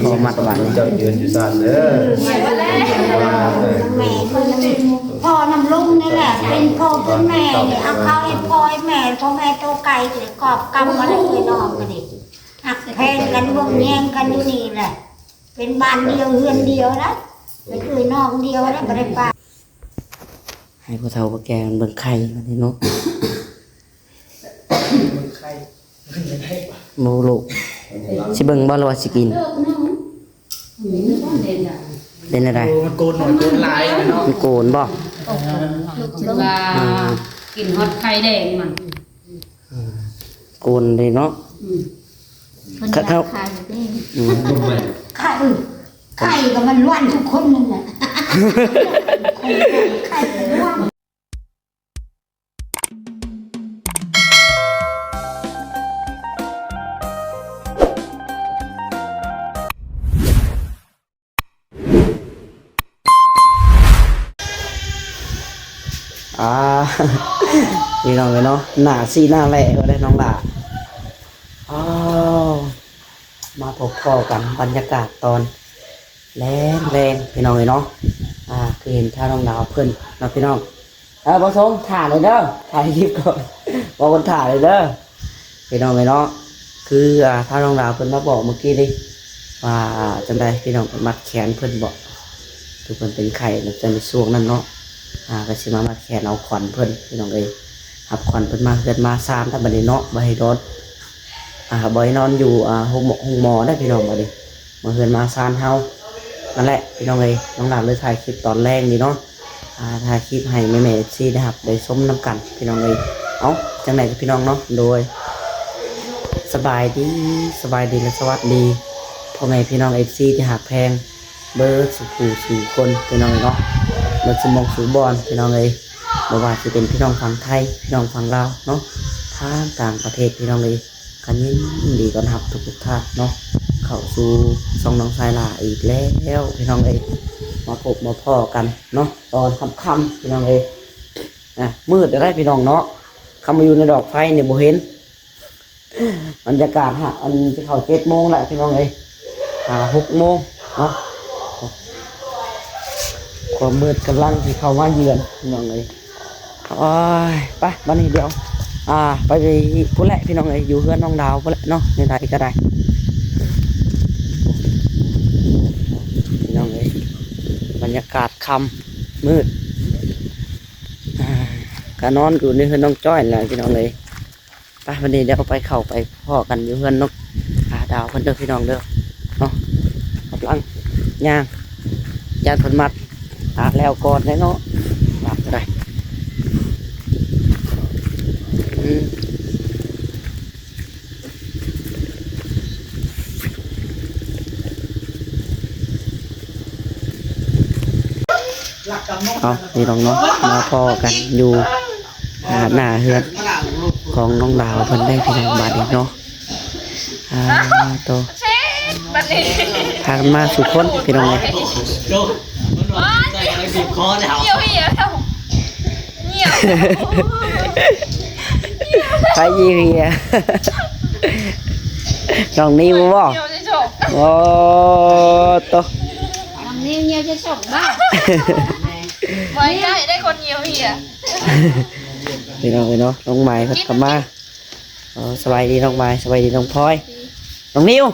ຂໍມັດບາດນີ້ ເຈົ້າຢືນຢູ່ຊັ້ນເດີ ແມ່ເພິ່ນ ພໍ່ນຳລຸງນີ້ແຫຼະ ເປັນພໍ່ເປັນແມ່ນີ້ ເອົາເຂົ້າໃຫ້ພໍ່ໃຫ້ແມ່ ພໍ່ແມ່ໂຕໄກ ກອບກຳມາແລ້ວ ເອື້ອຍນ້ອງກັນນີ້ ຮັກແພງກັນ ຫ່ວງແຍງກັນຢູ່ນີ້ແຫຼະ ເປັນບ້ານດຽວເຮືອນດຽວນະ ເປັນເອື້ອຍນ້ອງດຽວນະ ບໍ່ໄດ້ປະ ໃຫ້ຜູ້ເຖົ້າຜູ້ແກ່ເບິ່ງໄຂ່ບັດນີ້ເນາະ ເບິ່ງໄຂ່ ເບິ່ງໄຂ່ ບໍ່ຮູ້ ຊິເບິ່ງບໍ່ ຫຼືວ່າຊິກິນ? ເປັນຈັ່ງໃດ? ໂອ້ ມັນໂກນໜ້ອຍໂກນຫຼາຍເນາະ ມັນໂກນບໍ່? ຮູ້ສຶກວ່າ ອືມ ກິນຮອດໄຂ່ແດງມັນ ອືມ ໂກນເດ້ເນາະ ອືມ ເພິ່ນຢາກໄຂ່ເດ້ ອືມ ໄຂ່ ໄຂ່ກໍມັນລ້ວນທຸກຄົນນັ້ນແຫຼະ ໄຂ່ກໍລ້ວນ. ອ່າ ພີ່ນ້ອງເອີຍເນາະ ໜ້າສີໜ້າແຫຼະເອີຍເດ້ນ້ອງຫຼ້າ ອ້າວ ມາພົບພໍ້ກັນ ບັນຍາກາດຕອນແລງໆ ພີ່ນ້ອງເອີຍເນາະ ອ່າ ຄືເຫັນທາງນ້ອງດາວເພິ່ນເນາະ ພີ່ນ້ອງ. ເອີ ບໍ່ສົງ ຖ້າເລີຍເດີ ຖ່າຍຄລິບກ່ອນ ບອກເພິ່ນຖ້າເລີຍເດີ ພີ່ນ້ອງເອີຍເນາະ ຄື ອ່າ ທາງນ້ອງດາວເພິ່ນມາບອກມື້ກີ້ນີ້ວ່າ ຈັ່ງໃດ ພີ່ນ້ອງ ໄປມັດແຂນເພິ່ນບໍ ຄືເພິ່ນເປັນໄຂ້ ແລ້ວຈັ່ງໃນຊ່ວງນັ້ນເນາະ ອ່າ ກໍຊິມາມັດແຂນເອົາຂວັນເພິ່ນ ພີ່ນ້ອງເອີຍ ຮັບຂວັນເພິ່ນມາເຮືອນມາຊານແລ້ວບັດນີ້ເນາະ ບໍ່ໃຫ້ນອນ ອ່າ ບໍ່ໃຫ້ນອນຢູ່ ອ່າ ໂຮງໝໍ ໂຮງໝໍໄດ໋ ພີ່ນ້ອງ ບັດນີ້ ມາເຮືອນມາຊານເຮົາ ນັ້ນແຫຼະ ພີ່ນ້ອງເອີຍ ນ້ອງດາວເລີຍຖ່າຍຄລິບຕອນແລງນີ້ເນາະ ອ່າ ຖ່າຍຄລິບໃຫ້ແມ່ໆ ເອັຟຊີ ໄດ້ຮັບໄດ້ຊົມນຳກັນ ພີ່ນ້ອງເອີຍ ເອົ້າ ຈັ່ງໃດກັບພີ່ນ້ອງເນາະ ໂດຍ ສະບາຍດີ ສະບາຍດີ ແລະ ສະຫວັດດີ ພໍ່ແມ່ພີ່ນ້ອງ ເອັຟຊີ ທີ່ຮັກແພງ ເບິດສູ່ຜູ້ສູ່ຄົນ ພີ່ນ້ອງເອີຍເນາະ ເບິດສູ່ໝ່ອງສູ່ບ່ອນ ພີ່ນ້ອງເອີຍ ບໍ່ວ່າຊິເປັນພີ່ນ້ອງຝັ່ງໄທ ພີ່ນ້ອງຝັ່ງລາວເນາະ ທາງຕ່າງປະເທດ ພີ່ນ້ອງເອີຍ ກໍຍິນດີຕ້ອນຮັບທຸກໆທ່ານເນາະ ເຂົ້າສູ່ຊ່ອງນ້ອງຊາຍຫຼ້າອີກແລ້ວ ພີ່ນ້ອງເອີຍ ມາພົບມາພໍ້ກັນເນາະ ຕອນຄ່ຳໆ ພີ່ນ້ອງເອີຍ ອ່າ ມືດແລ້ວໄດ໋ ພີ່ນ້ອງເນາະ ຄັນບໍ່ຢູ່ໃນດອກໄຟນີ້ບໍ່ເຫັນ ບັນຍາກາດ ຮະ ອັນ ຊິເຂົ້າເຈັດໂມງແລ້ວ ພີ່ນ້ອງເອີຍ ຫ້າຫົກໂມງເນາະ ຄວາມມືດກຳລັງຊິເຂົ້າມາເຢືອນ ພີ່ນ້ອງເອີຍ ໂອ້ຍ ໄປ ບັດນີ້ດຽວ ອ່າ ໄປພຸ້ນແຫຼະ ພີ່ນ້ອງເອີຍ ຢູ່ເຮືອນນ້ອງດາວພຸ້ນແຫຼະເນາະ ແນວໃດກໍໄດ້ ພີ່ນ້ອງເອີຍ ບັນຍາກາດຄ່ຳມືດ ອ່າ ກໍນອນຢູ່ໃນເຮືອນນ້ອງຈ້ອຍແຫຼະ ພີ່ນ້ອງເອີຍ. ໄປ ວັນນີ້ດຽວໄປເຂົ້າໄປພໍ້ກັນຢູ່ເຮືອນນ້ອງ ອ່າ ດາວເພິ່ນເດີ ພີ່ນ້ອງເດີ ເນາະ ກຳລັງຍ່າງ ຢ້ານເພິ່ນມັດ ອ່າ ແລ້ວກ່ອນແຫຼະເນາະ ມັດກໍໄດ້ ອືມ ເອົາ ພີ່ນ້ອງເນາະ ມາພໍ້ກັນຢູ່ ອ່າ ໜ້າເຮືອນຂອງນ້ອງດາວເພິ່ນໄດ້ ພີ່ນ້ອງ ບາດນີ້ເນາະ ອ່າ ໂຕ ພາກັນມາສູ່ຄົນ ພີ່ນ້ອງເອີຍ ໂອ້ຍ ໃຜຍິງເຫຍ ນ້ອງນິວບໍ່? ໂອ້ ໂຕ ນ້ອງນິວຍ່ຽວຈະສົກບໍ່? ບໍ່ໄດ້ ໄດ້ຄົນຍ່ຽວເຫຍ ພີ່ນ້ອງເອີຍເນາະ ນ້ອງໄມເພິ່ນກໍມາ ເອີ ສະບາຍດີນ້ອງໄມ ສະບາຍດີນ້ອງພອຍ ນ້ອງນິວ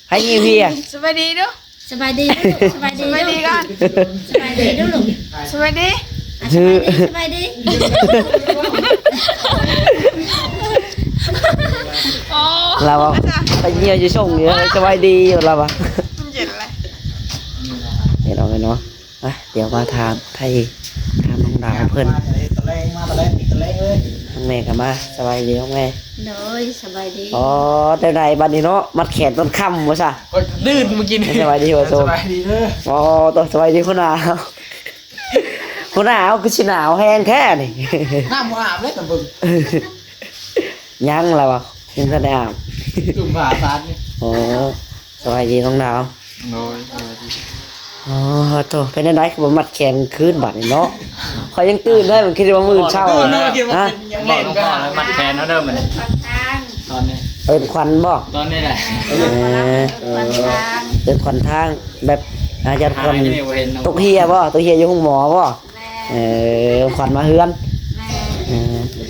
ໃຜຍິງເຫຍ? ສະບາຍດີດູ ສະບາຍດີດູ ສະບາຍດີ ສະບາຍດີກ່ອນ ສະບາຍດີດູລູກ ສະບາຍດີ ອ່ະ ສະບາຍດີ ສະບາຍດີ ລາວວ່າ ໄປຍ່ຽວຢູ່ຊົງຢູ່ ສະບາຍດີຢູ່ ລາວວ່າ ມັນເຢັນແຫຼະ ເຫັນເອົາໄວ້ເນາະ ອ່ະ ດຽວມາຖາມໄທ ຖາມນ້ອງດາວເພິ່ນ ມາແຕ່ແລງ ມາແຕ່ແລງ ມາແຕ່ແລງເລີຍ ນ້ອງແມ່ກໍມາ ສະບາຍດີນ້ອງແມ່ ໂດຍ ສະບາຍດີ ອໍ ແນວໃດບັດນີ້ເນາະ ມັດແຂນຕອນຄ່ຳວ່າຊະ ຂ້ອຍຕື່ນມື້ກີ້ນີ້ ສະບາຍດີບໍ່ໂຊ ສະບາຍດີເດີ ອໍ ໂຕ ສະບາຍດີຫົວໜ້າ ຫົວໜ້າເຮົາຄືຊິໜາວແຮງແທ້ນີ້ ນ້ຳບໍ່ອາບເລີຍກັນເບິ່ງ ຍັງລະວ່າ ຍັງບໍ່ທັນໄດ້ອາບ ຈຸ່ມຜ້າສາດນີ້ ອໍ ສະບາຍດີນ້ອງດາວ ໂດຍ ສະບາຍດີ ອໍ ໂຕ ເປັນແນວໃດຄືບໍ່ມັດແຂນຄືນບາດນີ້ເນາະ ຂ້ອຍຍັງຕື່ນເລີຍ ມັນຄິດວ່າມື້ເຊົ້າ ຮະ ມັດແຂນເຮົາເດີມື້ນີ້ ຕອນນີ້ ເອີ້ນຂວັນບໍ່? ຕອນນີ້ແຫຼະ ເອີ ເອີ້ນຂວັນທາງ ເອີ້ນຂວັນທາງ ແບບ ອາ ຢ້ານຂວັນ ຕາຍນີ້ບໍ່ເຫັນເນາະ ຕົກເຮຍບໍ່? ຕົກເຮຍຢູ່ໂຮງໝໍບໍ່? ແມ່ນ ເອີ ຂວັນມາເຮືອນ ແມ່ນ ເ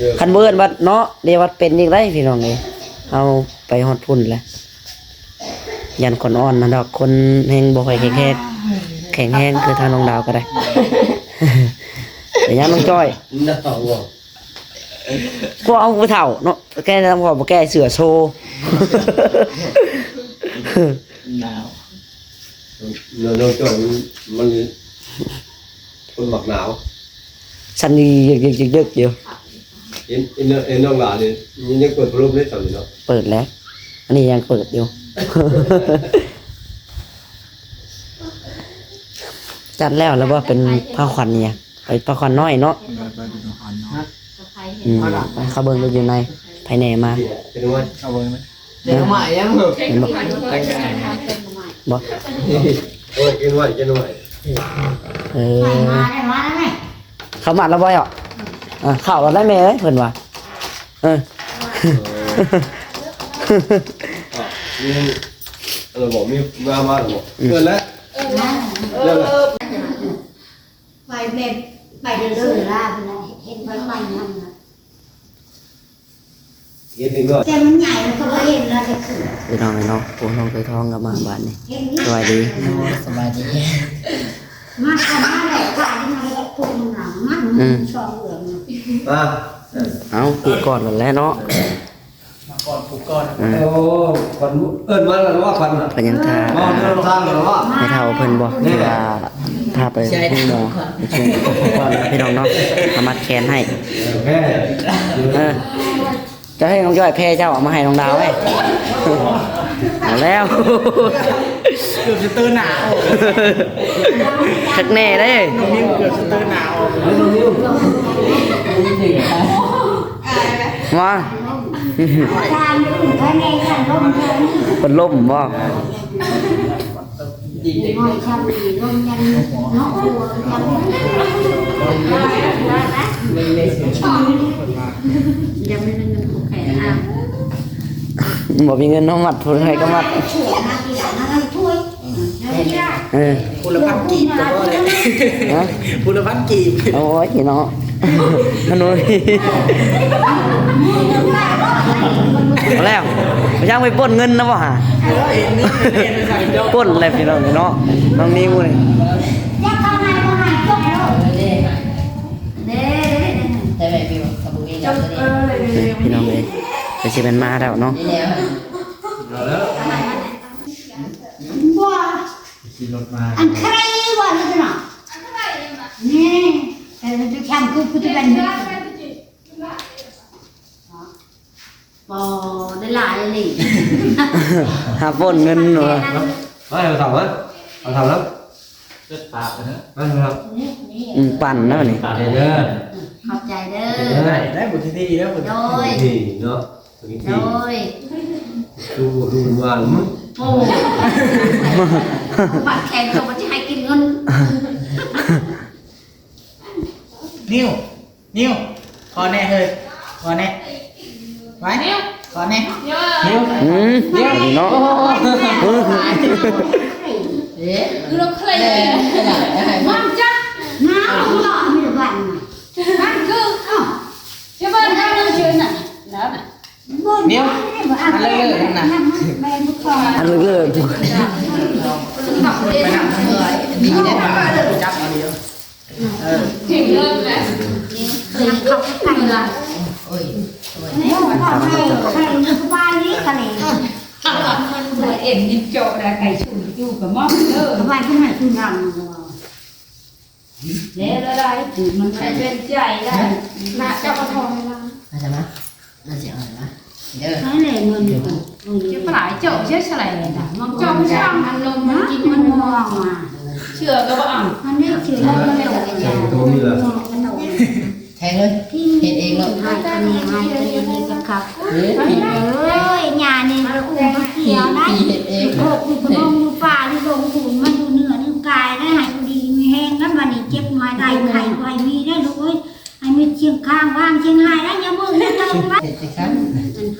ອີ ຄັນບໍ່ເອີ້ນວັດເນາະ ດຽວວັດເປັນອີກໄດ໋ພີ່ນ້ອງເອີຍ ເຮົາໄປຮອດພຸ້ນແຫຼະ. ຢ້ານຄົນອ່ອນຫັ້ນດອກ ຄົນແຮງບໍ່ຄ່ອຍແຂງແຮງ ແຂງແຮງຄືທາງນ້ອງດາວກໍໄດ້ ເປັນຫຍັງນ້ອງຈ້ອຍ? ພວກເຮົາຜູ້ເຖົ້າເນາະ ແກ້ນຳ ບໍ່ແກ້ເສື້ອໂຊ ໜາວ ນ້ອງ ນ້ອງຈ້ອຍມັນ ມັນ ຄົນມັກໜາວ ສັ່ນເຢິກໆໆຢູ່. ເຫັນ ເຫັນ ເຫັນນ້ອງຫຼ້ານີ້ ຍັງເປີດພັດລົມເດ້ຕອນນີ້ເນາະ. ເປີດແລ້ວ ອັນນີ້ຍັງເປີດຢູ່. ຈັດແລ້ວ ແລ້ວບໍ່ເປັນພາຂວັນອີ່ຫຍັງ? ໄປພາຂວັນນ້ອຍເນາະ. ອືມ ໄປເຂົ້າເບິ່ງຢູ່ໃນ ໃຜແດ່ມາ. ເອົາເບິ່ງໄໝ? ເຫັນບໍ່? ບໍ່ ໂອ້ ກິນໄວ້ ກິນໄວ້ ເອີ ເຂົ້າມາແລ້ວບໍ່? ເອີ ເຂົ້າແລ້ວໄດ້ແມ່ເອີຍ ເພິ່ນວ່າ ເອີ ມີ ອັນນັ້ນບໍ່ ມີມາ ມາແລ້ວບໍ່? ເອີ ເອີ້ນແລ້ວ ເອີ້ນແລ້ວ ໄປແມ່ນ ໄປເດີໆ ລາວເພິ່ນນະ ເຫັນໄປໄປນັ້ນນະ ເຮັດເດັກນ້ອຍ ແຕ່ມັນໃຫຍ່ ມັນກໍບໍ່ເຫັນລະ ຈະຂຶ້ນ ພີ່ນ້ອງເອີຍເນາະ ພວກນ້ອງໄກ່ທອງກໍມາບາດນີ້ ເຫັນນີ້ ສະບາຍດີ ໂອ້ ສະບາຍດີ ມາເຂົ້າມາແລ້ວ ກວ່າທີ່ມາເຮັດພວກມັນນະ ມັນ ອືມ ຊ່ອງເອື້ອມນະ ອ່າ ເອົາ ຜູ້ກ່ອນນັ້ນແຫຼະເນາະ. ມາກ່ອນ ຜູ້ກ່ອນ ອືມ ໂອ້ ຂວັນ ເອີ້ນມາແລ້ວວ່າຂວັນນະ ເພິ່ນຍັງຖ້າ ມາເດີນທາງແລ້ວວ່າ ແມ່ເຖົ້າເພິ່ນບໍ່ ທີ່ວ່າພາໄປໂຮງໝໍ ໃຫ້ຊ່ວງກ່ອນນະ ພີ່ນ້ອງເນາະ ມາມັດແຂນໃຫ້ ເອີ ເຈົ້າໃຫ້ນ້ອງຈ້ອຍແຜ່ເຈົ້າເອົາມາໃຫ້ນ້ອງດາວເວີຍ ເອົາແລ້ວ ເກືອບຈະເຕີໜ້າອອກ ຄັກແນ່ເດ້ ນ້ອງນິວເກືອບຈະເຕີໜ້າອອກ ມາ ເພິ່ນລົ້ມບໍ່? ບໍ່ມີເງິນເນາະ ມັດຜູ້ໃດກໍມັດ ເອີ ຜູ້ລະພັນກີບກໍພໍແລ້ວ ຮະ ຜູ້ລະພັນກີບ ໂອ້ຍເນາະ ມະນຸຍ ເອົາແລ້ວ ຍັງໄປປົ້ນເງິນນະບໍ່ຫາ ເອີ ເຫັນເງິນ ເຫັນເງິນ ປົ້ນແລ້ວພີ່ນ້ອງເນາະ ນ້ອງນິວນີ້ ເດ້ ເດ້ ເດ້ ພີ່ນ້ອງເອີຍ ກໍຊິແມ່ນມາແລ້ວເນາະ ມາແລ້ວ ບໍ່ ຂີ່ລົດມາ ອັນໃຄວ່ານີ້ນະ ນີ້ ແຕ່ຈະທຳຄືຜູ້ທີ່ເປັນ ບໍ່ ໄດ້ຫຼາຍອີ່ຫຼີ ຫາປົ້ນເງິນວ່າ ມາ ເອົາເຖົ້າມາ ເອົາເຖົ້ານຳ ເປີດປາກເດີ ມາເຖົ້າ ນີ້ ນີ້ ອືມ ປັ່ນແລ້ວນີ້ ເດີ ຂອບໃຈເດີ ໄດ້ ໄດ້ບຸນທີ່ດີແລ້ວ ໂດຍ ທີ່ເນາະ ໂດຍ ດູ ດູຫວານ ໂອ້ ບາດແຂນເຂົາບໍ່ຈະໃຫ້ກິນເງິນ ນິວ ນິວ ຂໍແດ່ເຮີ້ຍ ຂໍແດ່ ໄວ້ ຂໍແດ່ ນິວ ອືມ ນິວ ເນາະ ເອີ ຄືເຮົາເຄີຍ ມັນຈັກ ມັນຄື ເຈົ້າບ້ານເຮົາເຊີນນະ ນະ ນິວ ອັນເລີກໆ ນັ້ນນະ ອັນເລີກໆ ໄປນຳ ນີ້ແຫຼະ ຈັບເອົາດີ ເອີ ເກັ່ງເລີຍແຫຼະ ເຂົ້າກັນລະ ໂອ້ຍ ໂອ້ຍ ເອີ ເຂົ້າໃຫ້ ໃຫ້ສະບາຍດີກະແຫຼະ ເອີ ເອັນຍິນໂຈະແລ້ວ ໄກ່ຊຸນຢູ່ກະໝອກເດີ ສະບາຍດີ ໃຫ້ຄຸນນຳ ແລ້ວລະໄດ້ ມັນເປັນໃຈລະ ນະ ເຈົ້າກໍທອງໃຫ້ລາວ ມາຊະມາ ມັນຊິເອົາໃຫ້ມາ ເດີ ໃຫ້ແຫຼະເງິນ ເກັບຫຼາຍເຈົ້າເສຍສະຫຼາຍນະ ມັນເຈົ້າບໍ່ຊ່າງ ມັນລົງ ມັນກິນ ມັນມອງມາ ເຊື່ອກໍບໍ່ເອົາ ມັນໄດ້ເຊື່ອ ແທງເລີຍ ເຮັດເອງໂລດ ໃຫ້ກະແມ່ ໃຫ້ກະແມ່ ເຮັດກັບເຂົາ ເອີຍ ຍານີ້ກໍອຸ້ມເສຍໄດ້ ເຮັດເອງ ໂຄກຢູ່ພະນົມ ຢູ່ປ່າ ຢູ່ດົງ ຢູ່ ມັນຢູ່ເໜືອ ຢູ່ກາຍໄດ້ ໃຫ້ຢູ່ດີມີແຮງນະ ບາດນີ້ເຈັບມາໄດ້ ໄຂ້ບໍ່ໃຫ້ມີໄດ້ ລູກເອີຍ ໃຫ້ມີຄຽງຂ້າງ ວາງຄຽງໄຮ່ໄດ້ ຢ່າເບິ່ງ ຢ່າເບິ່ງ ເຮັດຈັ່ງຊັ້ນ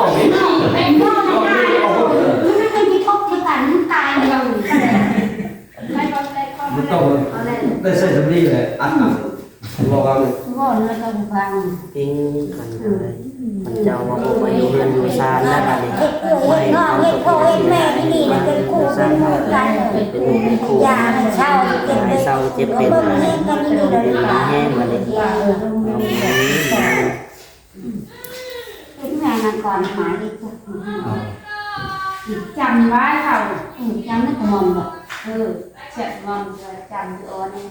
ອກນີ້ ມັນຕ້ອງໄດ້ໃຊ້ສຳລີແຫຼະ ອັດນຳ ເວົ້າ ເອີ ເຮັດນ້ອງເຮັດພໍ່ເຮັດແມ່ດີໆ ເປັນຄູ່ເປັນໝູ່ກັນ ເປັນຄູ່ເປັນຄູ່ ຢ່າໃຫ້ເຊົາເຈັບເປັນ ເຊົາເຈັບເປັນ ເບິ່ງແຍງກັນດີໆ ດີໆ ດີແຮງບັດນີ້ ເປັນແມ່ນາງກອນໝາຍເດ້ ຈຳໄວ້ເຂົາ ອືມ ຈຳໄດ້ກະມອມບໍ່ ເອີ ແຊບງອມ ຈຳຢູ່ອອນນີ້.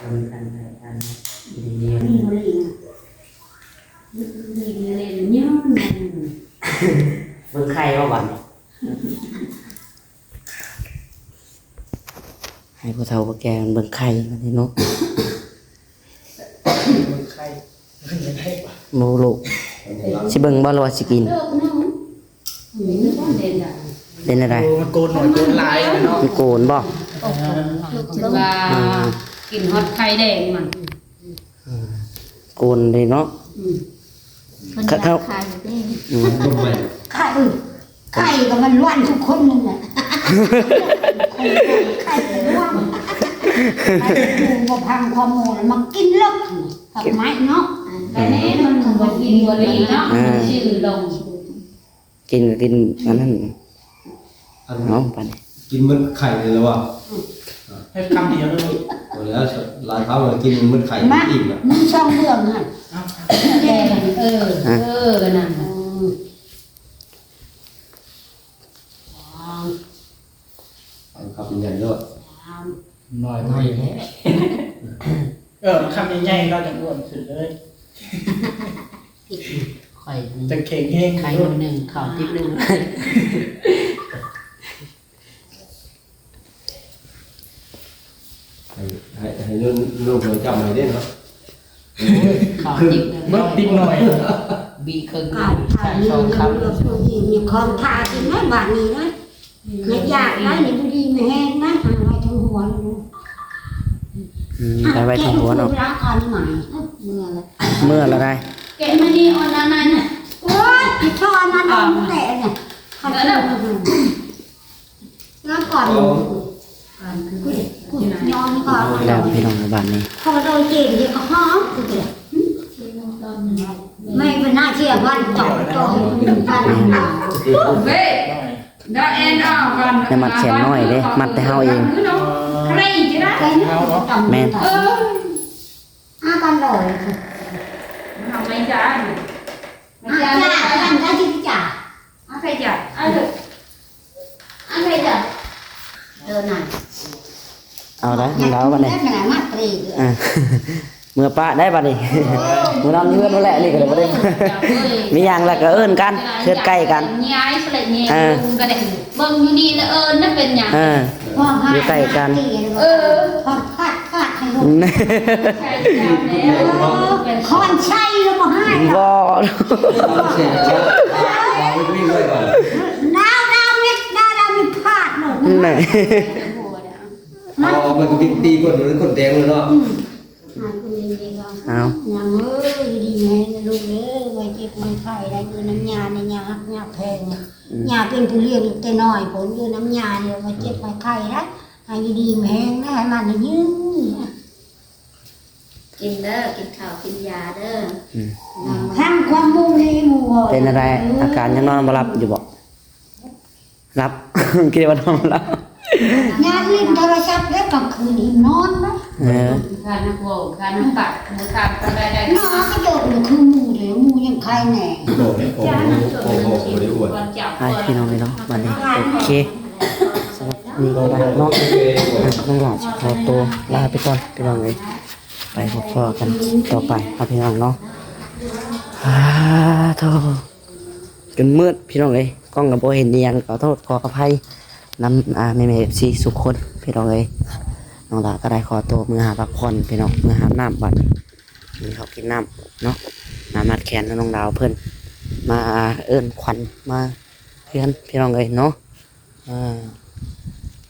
ເບິ່ງໄຂ່ບໍ່ບັດນີ້ ໃຫ້ຜູ້ເຖົ້າຜູ້ແກ່ເບິ່ງໄຂ່ບັດນີ້ເນາະ ເບິ່ງໄຂ່ ບໍ່ຮູ້ ຊິເບິ່ງບໍ່ ຫຼືວ່າຊິກິນ? ເປັນແນວໃດ? ໂອ້ ມັນໂກນໜ້ອຍໂກນຫຼາຍເນາະ ມັນໂກນບໍ່? ວ່າ ອືມ ກິນຮອດໄຂ່ແດງມັນ ອືມ ໂກນເດ້ເນາະ ອືມ ເພິ່ນຢາກຂາຍເດ້ ອືມ ໄຂ່ ໄຂ່ກໍມັນລ້ວນທຸກຄົນນັ້ນແຫຼະ ໄຂ່ກໍລ້ວນ ບໍ່ຟັງຄວາມໝູ່ແລ້ວມາກິນເລີຍ ຜັກໄມ້ເນາະ ແຕ່ນີ້ມັນບໍ່ກິນບໍ່ດີເນາະ ເອີ ຊື່ລົງ ກິນກໍກິນອັນນັ້ນ ອັນ ເອົາປານນີ້ ກິນໝົດໄຂ່ເລີຍລະວ່າ ໃຫ້ຄຳດຽວເລີຍ ບໍ່ແລ້ວ ຫຼາຍຄຳແລ້ວ ກິນໝົດໄຂ່ ມາ ອີ່ມລະ ມີຊ່ອງເບື້ອງຫັ້ນ ເອີ ເອີ ເອີ ນັ້ນ ເອົາຄຳໃຫຍ່ໂລດ ນ້ອຍ ນ້ອຍແທ້ ເອີ ຄຳໃຫຍ່ໆ ລາວຈັ່ງອ້ວນຂຶ້ນເລີຍ ຂ້ອຍຈັ່ງແຂງແຮງ ໄຂ່ໜ່ວຍໜຶ່ງ ເຂົ້າຕິບໜຶ່ງ ໃຫ້ ໃຫ້ ໃຫ້ລູກ ລູກນ້ອຍຈຳໃຫ້ເດ້ເນາະ ເຂົ້າຕິບໜຶ່ງ ເບິດຕິບໜ້ອຍ ບີເຄິ່ງໜຶ່ງ ໃສ່ສອງຄຳ ຂອງຖ້າກິນນະບາດນີ້ນະ ອືມ ຢາກໄດ້ນີ້ ຢູ່ດີມີແຮງນະ ຫາໄວ້ເທິງຫົວ ອືມ ໄປໄວ້ເທິງຫົວເນາະ ເມື່ອລະ ເມື່ອລະໄດ໋ ແກະມານີ້ ອ່ອນອັນນັ້ນນະ ໂອ້ຍ ອີ່ພໍ່ອັນນັ້ນ ອ່ອນແຕ່ນະ ແລ້ວພີ່ນ້ອງ ບາດນີ້ ໄດ້ມັດແຂນນ້ອຍເດ້ ມັດແຕ່ເຮົາເອງ ແມ່ນ ເອີ ນັ້ນ ເອົາໄດ໋ ເອົາບັດນີ້ ເອີ ເມືອປະໄດ້ບັດນີ້ ເອີ ມື້ນອນເຮືອນພຸ້ນແຫຼະ ນີ້ກໍໄດ້ບໍ່ໄດ້ ມີຫຍັງລະກໍເອີ້ນກັນ ເຮືອນໃກ້ກັນ ເອີ ເບິ່ງຢູ່ນີ້ລະເອີ້ນນະ ເປັນຫຍັງ ເອີ ຢູ່ໃກ້ກັນ ເອີ ພາດ ພາດ ພາດ ຄອນໄຊລະບໍ່ໃຫ້ ບໍ່ ດາວ ດາວເມັດ ດາວ ດາວເມັດ ພາດໂລດ ເອົາ ມັນກໍຕິດຕີຄົນ ຄົນແດງເລີຍເນາະ ອືມ ເອົາ ຍັງເອີຍ ຢູ່ດີມີແຮງນະລູກເອີຍ ບໍ່ເຈັບບໍ່ໄຂ້ ໄດ້ຢູ່ນຳຍ່ານີ້ ຍ່າຮັກຍ່າແພງ ອືມ ຍ່າເປັນຜູ້ລ້ຽງຕັ້ງແຕ່ນ້ອຍພຸ້ນ ຢູ່ນຳຍ່ານີ້ ບໍ່ເຈັບບໍ່ໄຂ້ນະ ໃຫ້ຢູ່ດີມີແຮງນະ ໃຫ້ໝັ້ນໃຫ້ຍືນ ກິນເດີ ກິນເຂົ້າກິນຢາເດີ ອືມ ຟັງຄວາມໝູ່ນີ້ໝູ່ເວົ້າ ເປັນຈັ່ງໃດ ອາການຍັງນອນບໍ່ຫຼັບຢູ່ບໍ່? ຫຼັບ ຄິດວ່ານອນບໍ່ຫຼັບ ຍາມຫຼິ້ນໂທລະສັບເດ້ ກາງຄືນອີ່ມນອນເດ້ ເອີ ຂ້ານະເວົ້າ ຂ້ານະປາກ ໝູ່ຖາມປານໃດໄດ້ ໜາກະໂດດ ຄືໝູ່ເດ້ ໝູ່ຍັງໄຄແນ່ ໂອ້ໂຫ ໂອ້ໂຫ ບໍ່ໄດ້ອວດ ໄປພີ່ນ້ອງເອີຍເນາະ ບັດນີ້ ໂອເຄ ສຳລັບມື້ນີ້ກໍໄດ້ເນາະ ນ້ອງຫຼ້າຊິຂໍໂຕລາໄປກ່ອນພີ່ນ້ອງເອີຍ ໄປພົບພໍ້ກັນຕໍ່ໄປເນາະພີ່ນ້ອງເນາະ ອາໂທ ຈົນມືດພີ່ນ້ອງເອີຍ ກ້ອງກໍບໍ່ເຫັນອີ່ຫຍັງ ຂໍໂທດຂໍອະໄພນຳ ອາ ແມ່ໆ ເອັຟຊີ ທຸກຄົນພີ່ນ້ອງເອີຍ ນ້ອງຫຼ້າກໍໄດ້ຂໍໂຕເມືອຫາພັກຜ່ອນພີ່ນ້ອງ ເມືອຫາບນ້ຳບັດນີ້ ກິນເຂົ້າກິນນ້ຳເນາະ ມາມັດແຂນນ້ອງດາວເພິ່ນ ມາເອີ້ນຂວັນມາເຮືອນພີ່ນ້ອງເອີຍເນາະ ເອີ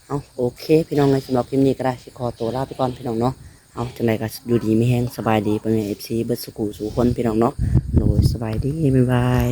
ເອົາ ໂອເຄພີ່ນ້ອງເອີຍ ສຳລັບຄລິບນີ້ກໍໄດ້ຊິຂໍໂຕລາໄປກ່ອນພີ່ນ້ອງເນາະ ເອົາ ຈັ່ງໃດກໍຢູ່ດີມີແຮງ ສະບາຍດີພໍ່ແມ່ເອັຟຊີເບິດສູ່ຜູ້ສູ່ຄົນພີ່ນ້ອງເນາະ ໂດຍ ສະບາຍດີ ບາຍບາຍ.